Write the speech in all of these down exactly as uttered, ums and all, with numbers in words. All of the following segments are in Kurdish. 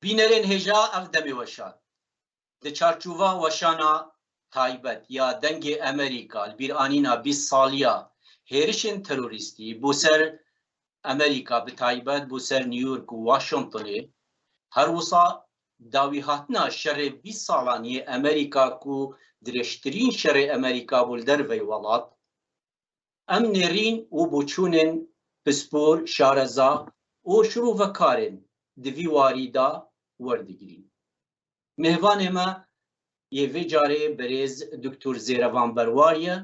Bînerên hêja, ev demê weşan. Di çarçova weşana taybet ya Dengê Amerîka, li bîranîna bîst saliya hêrişên terorîstî bo ser Amerîka, bi taybet bo ser New York û Washingtonê, her wisa dawîhatina şerê bîst salan yê Amerîka ku dirêjtirîn şerê Amerîka bû li derveyî welat, em nêrîn û boçûnên pispor, şareza û şirovekarên di vî warî de werdigirîn. Mêvanê me yê vê carê birêz Doktor Zêrevan Berwar ye.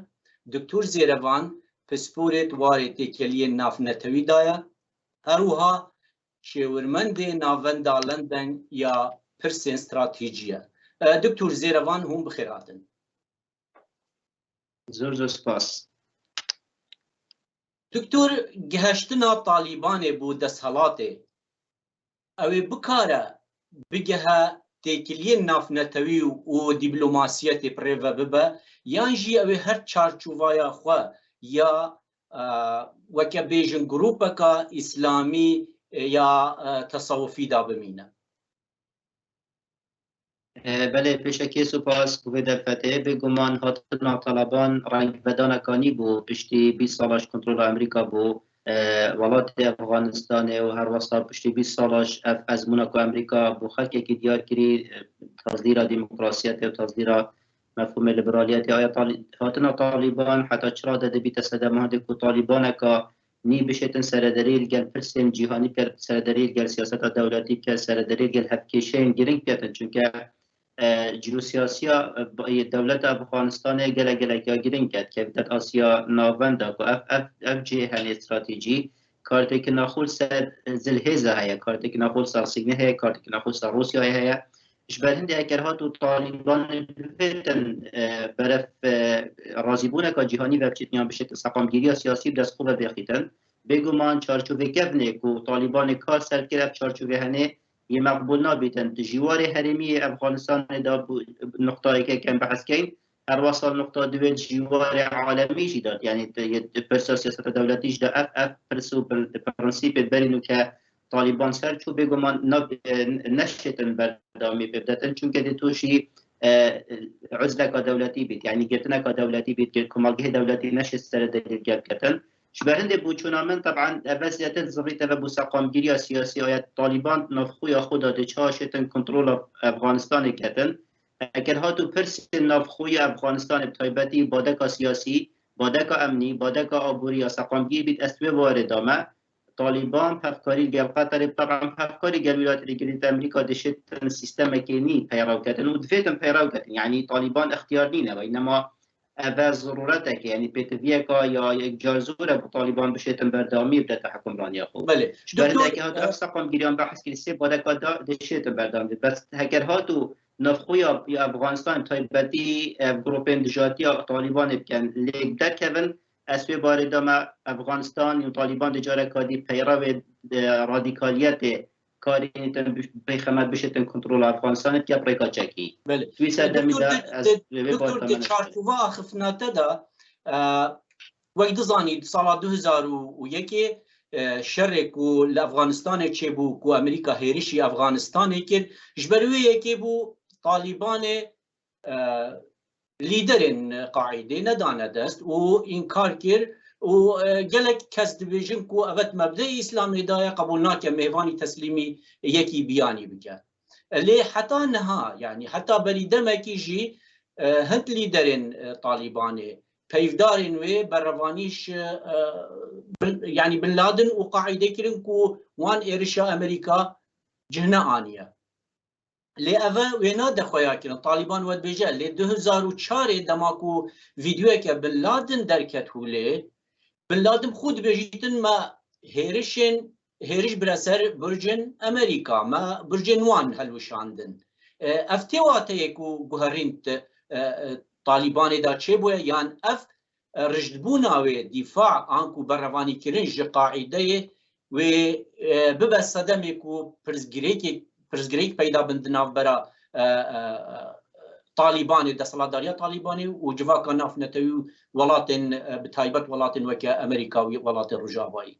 Doktor Zêrevan pisporê di warê têkeliyên navnetewî de ye. Her wiha şêwirmendê Navenda London ya pirsên stratejî ye. E, Doktor Zêrevan, hûn bi xêr hatin. Zor zor spas. Doktor, gihiştina Talîbanê bo desthilatê, ew ê bikare bigihe têkiliyên navnetewî û dîplomasiyetê bi rê ve bibe, yan jî ew ê her çarçovaya xwe ya, e, weke bêjin grûpeka îslamî, e, ya, e, tesewufî de bimîne? E, belê, pêşekê spas bo vê derfetê. Bêguman hatina Taliban rengvedaneka nî bû, piştî bîst sala ji kontrola Amerîka bû, e, welatê Efxanistanê û her wesa piştî bîst sala ji ev ezmûna ku Amerîka bo xelkekî diyar kirî, e, tazdîra demokrasiyetê û tazdîra mefhûmê liberaliyetê. Aya Talî-, hatina Talîban heta çi rade dibîte sedema hindê ku Talîbaneka nî bişêtin serederî li gel pirsên cîhanî bike, serederî li gel siyaseta dewletî bike, serederî li gel hevkêşeyên girîng biketin. Çunke, e, cîrosiyasiya, e, dewleta Efxanistanê gelek gelek ya girîng e, dikevîte Asya Navenda ku ev, ev, ev cihê henê stratejî kartêkina xwe li ser zilhêza heye, kartêkina xwe li ser sînê heye, kartêkina xwe li ser Rûsyayê heye. Ji ber hindê eger hat û Talîbanê bibêtin, e, berev, e, razîbûneka cîhanî ve biçîtin yan bişêtin seqamgîriya siyasî bi dest xwe ve bêxîtin, bêguman çarçovê kevnê ku Talîbanê kar ser kir, ev çarçovê henê yê meqbûl nabîtin. Di jîwarê herêmî yê Efxanistanê de bû, nuqtayeke kem behs keyn, her wesa nuqta duwê di jîwarê alemî jî de, yanî di, di pirsa siyaseta dewletî jî de ev, ev pirs û pir-, prensîpê berî nûke Talîban ser çû, bêguman nav-, e, neşêtin berdewamî pê bidetin. Çunke dê tu jî, e, uzleka dewletî bît, yanî girtineka dewletî bît, gir-, komelgehê dewletî neşê serederî gel ketin. Ji ber hindê boçûna min, teban, eve zêdetir zivîte ve bo seqamgiriya siyasî, aya Talîban navxwe ya xwe de dê çawa şêtin kontrola Efxanistanê ketin. Eger hat û pirsên navxwe ya Efxanistanê, bi taybetî badeka siyasî, badeka emnî, badeka aborî ya seqamgî bît, ez wê warê dame. Talîban hevkarî gel Qeterê, teban hevkarî gel Wîlayetê Yekgirîtî Amerîka dişêtin sîstemekê nî peyrew ketin û divêtin peyrew ketin. Yanî Talîban extiyar nîne, weyne ma eve zerûreteke, yanî pêtiviyeka ya yekcarzor e bo Talîban bişêtin berdewamî bidete hukimraniya xwe. Belê. Ji ber Doktor, hindekî hat e, ev seqamgiriyan behs kirî sê bareka da dişêtin berdewamî. Bes heger hat û navxwe ya, ya Efxanistan taybetî ev grûpên dijatiya Talîbanê bikin, lê derkevin, ez wê barê de me Efxanistan û Talîban di careka dî peyrevê, e, radîkaliyetê karî te bi-, bêxemet bişêtin kontrola Efxanistanê bike bi rêka çekî. Belê. Wî serdemî de ez di, vê doktor, barê de di çarçova axiftina te de, e, wek dizanî, di sala du hezar û yekê, e, şerê ku li Efxanistanê çêbû, ku Amerîka hêrişî Efxanistanê kir, ji ber wê yekê bû Talîbanê, e, lîderên Qaîdê nedane dest û înkar kir û, e, gelek kes dibêjin ku evet mebdeyê Îslamê daye, qebûl nake mêvanî teslîmî yekî biyanî bike. Lê heta niha, yanî heta berî demekî jî, e, hind lîderên, e, Talîbanê, peyvdarên wê berevanî ji, e, Bin, yanî Bin Laden û Qaîdê kirin ku wan êrişa Amerîka cih neaniye. Lê eve wê nade xweya kirin. Talîban we dibêje, lê du hezar û çarê dema ku vîdeoyeke Bin Laden derket holê, Bin Laden xwe dibêjîtin me hêrişên, hêriş bire ser burcên Amerîka, me burcên wan helwişandin. E, ev tê wateyê ku guherînt, e, e, Talîbanê de çêbûye, yan ev, e, rijdbûna wê dîfa anku berevanîkirin ji Qaîdeyê wê, e, bibe sedemê ku pirsgirêkê, pirsgirêk peyda bin di navbera, e, e, Talîbanê, desthilatdariya Talîbanê û civaka navnetewî û welatên, e, bi taybet welatên weke Amerîka û welatên Rojavayî.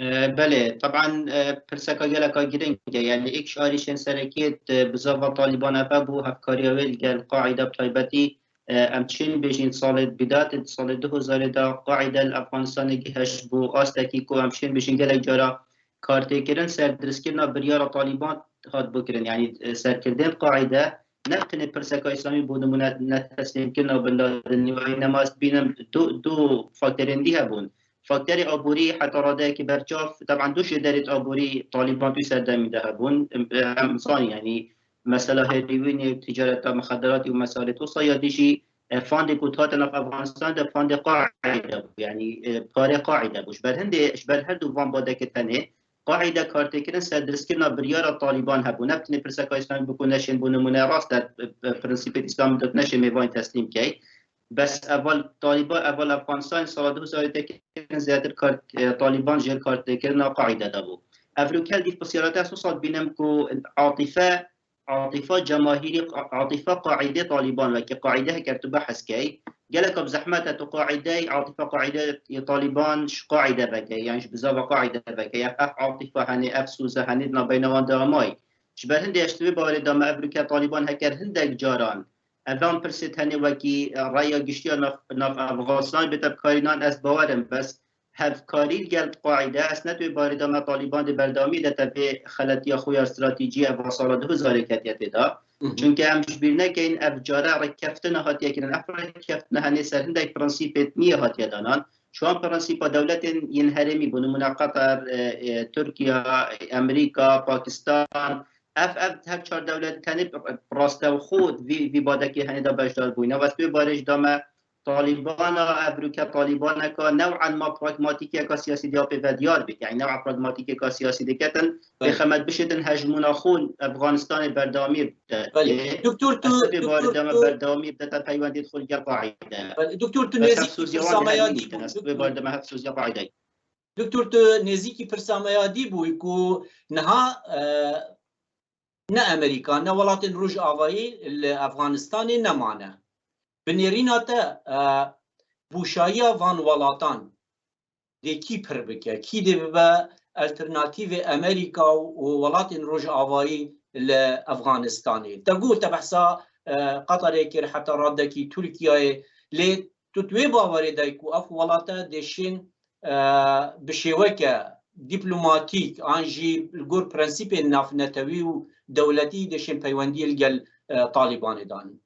E, belê, teban, e, pirseka geleka giring e. Yani, êk ji arîşên serekî yê, e, bizava Talîban ev bû, hevkariya wê li gel Qaîde bi taybetî, e, em çin bêjin salê bidayetê salê du hezarê de Qaîde li Efxanistanê giheşt bû astekî ku em çin bêjin gelek cara kartêkirin, serdirskirina biryara Talîban hat bikirin. Yani, e, serkirdên Qaîde ne tenê pirseka îslamî bû, nimûne neteslîmkirina Bin Ladenî û eynema ez dibînim du, du faktorên dî hebûn. Faktorê aborî heta radeyekî berçav, teban du jêderêt aborî Talîban tu serdemî de hebûn. Em, em zanî, yanî mesela heroînê, ticareta mixederatî û meselê wisa ya dî jî, e, fandê ku hate nav Efxanistanê de fandê Qaîde bû, yanî, e, parê Qaîde bû. Ji ber hindê, ji ber her du van badekê tenê, Qaîde kartêkirin serdirskirina biryara Talîban hebû. Ne tenê pirseka îslamî bû ku neşên bo nimûne rast e, e, prensîpê îslamî de neşê mêvanî teslîm key. Bes eval Talîban, eval Efxanistanê sala du hezar tekirin zêdetir kar, e, Talîban jêr kartêkirina Qaîde de bû. Ev rûkel dîv pisyarate ez wisa dibînim ku atife, atifa cemahîrî, atifa Qaîdê Talîban wekî Qaîde heger tu behs key, geleka bi zehmet e tu Qaîdeyê, atifa Qaîde yê Talîban ji Qaîde vekey, yan ji bizava Qaîde vekey. Ev, ev atifa henê, ev soze henê di navbeyna wan de amayî. Ji ber hindê ez di wê bawerê de me ev rûke Talîban heger hindek caran evan pirsê tenê wekî, e, raya giştiya nav, nav Efxanistanê bête bikarînan, ez bawer im, bes hevkarî li gel Qaîde, ez ne di wê bawerê de me Talîban dê berdewamî de te vê xeletiya xwe ya stratejî ev sala du hezarê ketiye tê de. Hı hı. Çunke em ji bîr nekeyin, ev care rêkeftina hatiye kirin. Ev rêkeftina henê ser hindek prensîpê niyê hatiye danan. Ji wan prensîpa dewletên yên herêmî, bo nimûne Qatar, e, e, Tirkiye, Amerîka, Pakistan, ev, ev her çar dewlet tenê rastewxo vî, vî badekê henê de beşdar bûyne. Westê barê jî da me Talîbana, ev rûke Talîbaneka new'an ma pragmatîkeka siyasî diya pê ve diyar bit. Yani new'a pragmatîkeka siyasî diketin, pê Belê. xemet bişêtin hejmûna xwe Efxanistanê berdewamî bide. Belê. Doktor, tu, Ez vê doktor, barê de me tu berdewamî bide te peywendiyê xwe li gel Qaîde. Belê. Doktor, tu Bes nêzîkî hevsoziya wan pirsa me ya dî dî bû. bû. Ez vê barê de me hevsoziya Qaîde. Doktor, tu nêzîkî pirsa me ya dî bû ku niha, e, ne Amerîka, ne welatên Rojavayî li Efxanistanê nemane. Bi nêrîna te, e, boşayiya van welatan dê kî pir bike? Kî dê bibe alternatîvê Amerîka û, û welatên Rojavayî li Efxanistanê? Te got, te behsa, e, Qatarê kir, heta radekî Tirkiyeyê. Lê tu di wê bawerê de ku ev welate dê şên, e, bi şêweke dîplomatîk an jî li gor prensîpên navnetewî û dewletî dê şên peywendiyê li gel, e, Talîbanê danîn?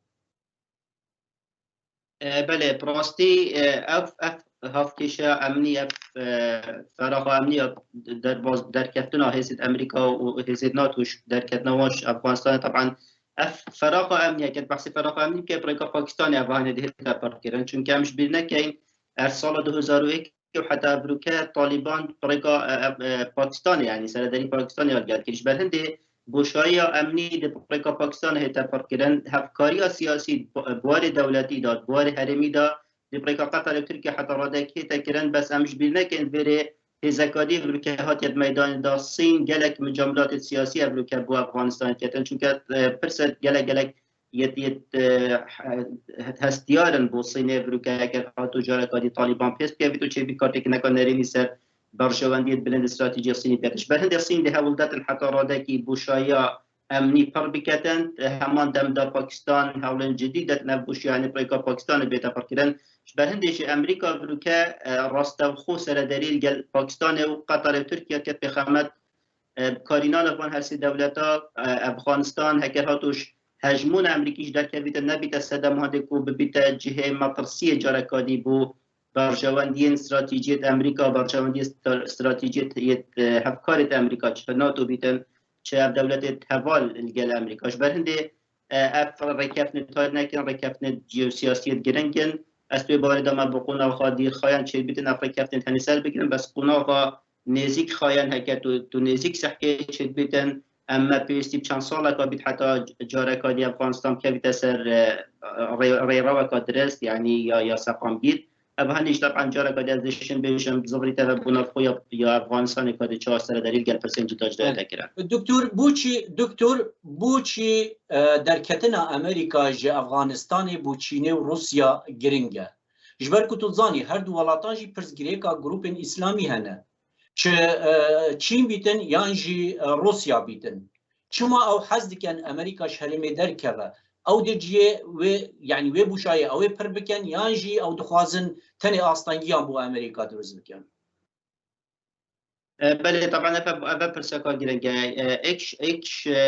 E, belê, bi rastî, e, ev, ev hevkêşa emnî, ev, e, feraxa emnî ya derbaz, derkeftina hêzên Amerîka û hêzên NATO ji derketina wan ji Efxanistanê, teban ev feraxa emnî, eger behsê feraxa emnî bike, bi rêka Pakistanê ev hanê dihê teperkirin. Çunke em ji bîr nekeyin, ev sala du hezar û yek û heta evroke Talîban bi rêka, e, e, e, Pakistanê, yanî serederî Pakistanê ya gelkirî. Ji ber hindê boşayiya emnî di bi rêka Pakistanê hête pirkirin. Hevkariya siyasî bi, bi warê dewletî de, bi warê herêmî de, di bi rêka Qatar û Tirkiye heta radek hête kirin. Bes em ji bîr nekin vêrê hêzekadî evroke hatiye di meydanê de. Sîn gelek micamilatê siyasî evroke bo Efxanistanê ketin. Çunke, e, pirse gelek gelek yet, yet, e, he-, hestiyar in bo Sînê evroke eger hato careka dî Talîban pês bikevît û çêbî kartêkineka nerênî ser berjewendiyê bilind stratejiya Sînê bikevît. Ji ber hindê Sîn dê hewl detin heta radekî boşayiya emnî pir biketin. Heman dem de Pakistan hewlên cidî detin ev boşiya, yanî bi rêka Pakistanê bête pirkirin. Ji ber hindê jî Amerîka evroke, e, rastewxo serederî li gel Pakistanê û Qatarê û Tirkiye ket pêxemet e, karînana van her sê dewleta, e, Efxanistan, heger hato ji hejmûna Amerîkî jî derkevîte, nebîte sedema hindê ku bibîte cihê metirsiyê careka dî bo berjewendiyên stratejiyê Amerîka, berjewendiyê stra-, stratejiyê, e, hevkarê Amerîka, çi NATO bîtin, çi ev dewletê heval li gel Amerîka. Ji ber hindê, e, ev rêkeftinê tarî nekin, rêkeftinê jeosiyasiyê giring in. Ez tu wê barê de me bi qonaxa dîrxayan çêbitin, ev rêkeftinê tenê ser bigirin, bes qonaxa nêzîk xayan heke tu, tu nêzîk sehkê çêdibîtin, em me pêwîstî bi çend saleka bît heta careka dî Efxanistan bikevîte ser, e, rê-, rêreweka dirist, yanî ya, ya seqamgîr. Ev henî ji teban careka dî ez dê şin bêjim, zivirî te ve bûna xwe ya, ya Efxanistanê ka dê çawa serederî li gel pirsên cuda cuda Evet. te kirin. Doktor, boçî, doktor, boçî, e, derketina Amerîka ji Efxanistanê bo Çînê û Rûsya giring e? Ji ber ku tu zanî, her du welatan jî pirsgirêka grûpên îslamî hene. Çi e, Çîn bîtin yan jî e, Rûsya bîtin. Çima ew hez dikin Amerîka ji herêmê derkeve? Ew dê cihê wê, yanî wê bûşayê ew ê pir bikin yan jî ew dixwazin tenê astengiyan bo Amerîka dirust bikin? E, belê, taban ev, ev pirseka girêng e. E, êk, êk, e,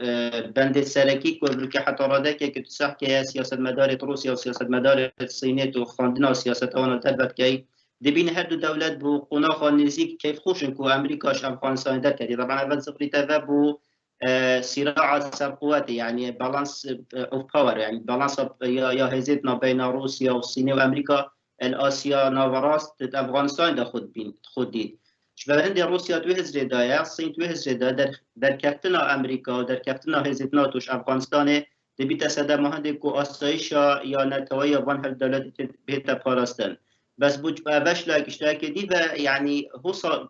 e, bendê serekî ku evrûke heta radeke ku tu sehkeye siyasetmedarê Rûsya û siyasetmedarê Sînê tu xwendina siyaseta wan li derve dikey. Dibîne her du dewlet bo qonaxa nêzîk keyfxweş in ku Amerîka ji Efxanistanê derketî. Taban ev zikrî te ve bo e, sîraa serqûwetê, yanî balance e, of power, yanî balansa ya, ya hêzêt nabeyna Rûsya û Sînê û Amerîka el Asya Naverast di Efxanistanê de xwe dibîn, xwe dît. Ji ber hindê Rûsya di wê hizrê de ye, Sîn di wê hizrê de der, derkeftina Amerîka û derkeftina hêzêt NATO ji Efxanistanê dibîte sedema hindê ku asayîşa ya neteweyî ya van her dewletê tê, bihête parastin. Bes bû ev veş layek îştiyakê dî ve, yanî hosa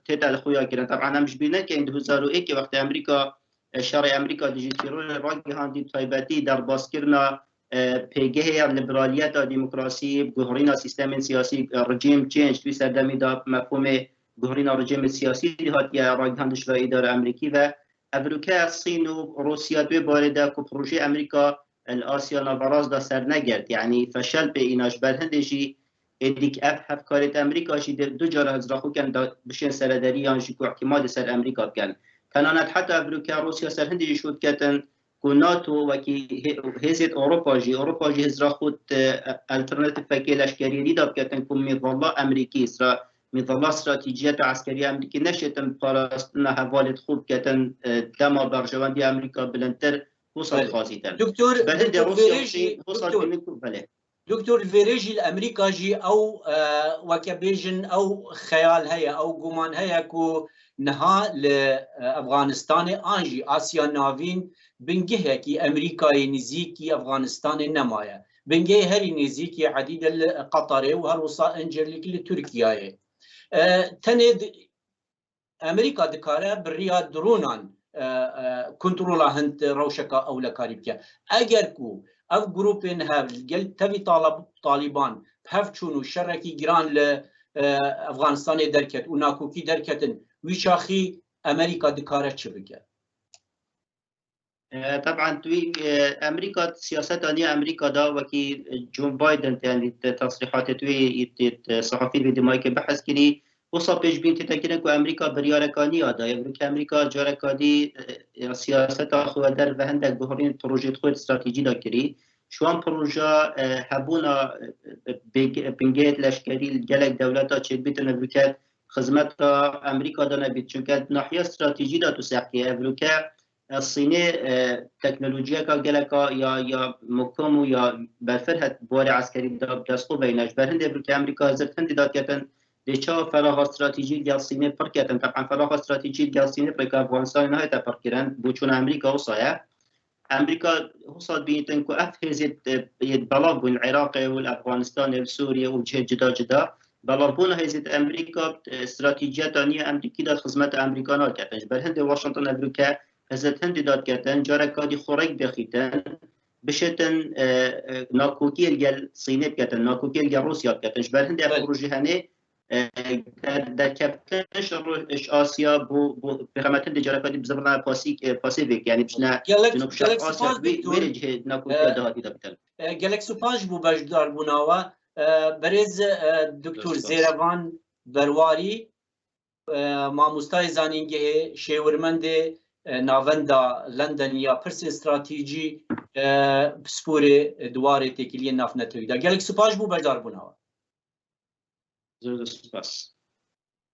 tête li xuya kirin. Taban em ji bîr nekin, du hezar û êkê wextê Amerîka, e, şerê Amerîka dijî terorê ragihandî, taybetî derbaskirina, e, pêgehê ya liberaliyeta demokrasî, guherîna sîstemên siyasî, e, regime change, di wî serdemî de mefhûmê guherîna rejîmê siyasî hatiye ragihandin ji ber îdara Amerîkî ve. Evrûke Sîn û Rûsya di wê barê de ku projeyê Amerîka li Asya Naverast de sernegert, yanî feşel pê îna ji ber hindê jî êdî ev hevkarêt Amerîka jî dê du cara hizra xwe ken da bişên serederî yan jî ku îtîmadê ser Amerîka bikin. Tenanet heta evrûke Rûsya ser hindê jî şût ketin ku NATO wekî hê-, hêzêt Ewropa jî, Ewropa jî hizra xwe di, e, alternatîfekê leşkerî dî da biketin ku mîzala Amerîkî, stra-, mîzala stratejiyeta eskerî Amerîkî neşêtin parastina hevalêt xwe biketin, e, dema berjewendiya Amerîka bilindtir wisa Belê. dixwazîtin. Doktor, Ji ber hindê doktor Rûsya Vêrê jî, Çîn wisa doktor. dibînin ku belê. Doktor, li vêrê jî li Amerîka jî ew, e, weke bêjin, ew xeyal heye, ew guman heye ku niha li, e, Efxanistanê an jî Asya Navîn bingehekî Amerîkayê nêzîkî Efxanistanê nemaye. Bingehê herî nêzîkî edî de li Qeterê û her wisa Încirlîkî li Tirkiyeyê. E, tenê di-, Amerîka dikare bi riya dronan, e, e, kontrola hin rewşeka ewlekarî bike. Eger ku ev grûpên hev li gel tevî Talab-, Talîban bi hev çûn û şerekî giran li, e, Efxanistanê derket û nakokî derketin, wî çaxî Amerîka dikare çi bike? E, teban tu wî, e, Amerîka, siyaseta nî ya Amerîka da wekî Joe Biden tê, yanî te-, tesrîhatê tu wî, te-, te-, sehafî vê dîmayî ke behs kirî, wisa pêşbîn tête kirin ku Amerîka biryareka nî ya daye. Evrûke Amerîka careka dî, e, ya siyaseta xwe derve hindek guherîn projeyê xwe stratejî da kirî. Ji wan proja, e, hebûna, e, e, bêg-, bingehêt leşkerî li gelek dewleta çêdibîtin evrûke xizmeta Amerîka de nebît. Çunke di nahiya stratejî de tu sehkê evrûke, e, Sînê, e, teknolojiyeka geleka ya, ya mukim û ya berfireh di warê eskerî de bi dest xwe veyne. Ji ber hindê evrûke Amerîka hizir hindî da diketin, dê çawa feraxa stratejî li gel Sînê pir ketin. Teban feraxa stratejî li gel Sînê bi rêka Efxanistanê nahête pir kirin, boçûna Amerîka wisa ye. Amerîka wisa dibînitin ku ev hêzê, e, yê belav bûn li Iraqê û li Efxanistanê, li Sûriyê û cihê cida cida. Belavbûna hêzê di Amerîka, e, stratejiyeta nî ya Amerîkî de xizmeta Amerîka naketin. Ji ber hindê Washington evrûke hêzê hindî da diketin, careka dî xwe rêk bêxîtin, bişêtin, e, e, nakokiyê li gel Sînê biketin, nakokiyê li gel Rûsya biketin. Ji ber hindê ev Belê. projê henê, e, der-, derkeftin ji Rû-, ji Asya bo, bo pêxemetin di careka dî bizivna pasî-, e, pasîvek, yanî bişne Gelek, Cinûb Şerq gelek Asya spas, wê, doktor. wê cihê nakokiya E, dahatî de bikin. E, gelek spas ji bo beşdarbûna we. E, berêz, e, doktor Spas. Zêrevan Berwarî, e, mamostayê zanîngehê, şêwirmendê, e, Navenda London ya Pirsên Stratejî, e, pisporê, e, di warê têkiliyên navnetewî de. Gelek spas ji bo beşdarbûna we. Zor zor spas.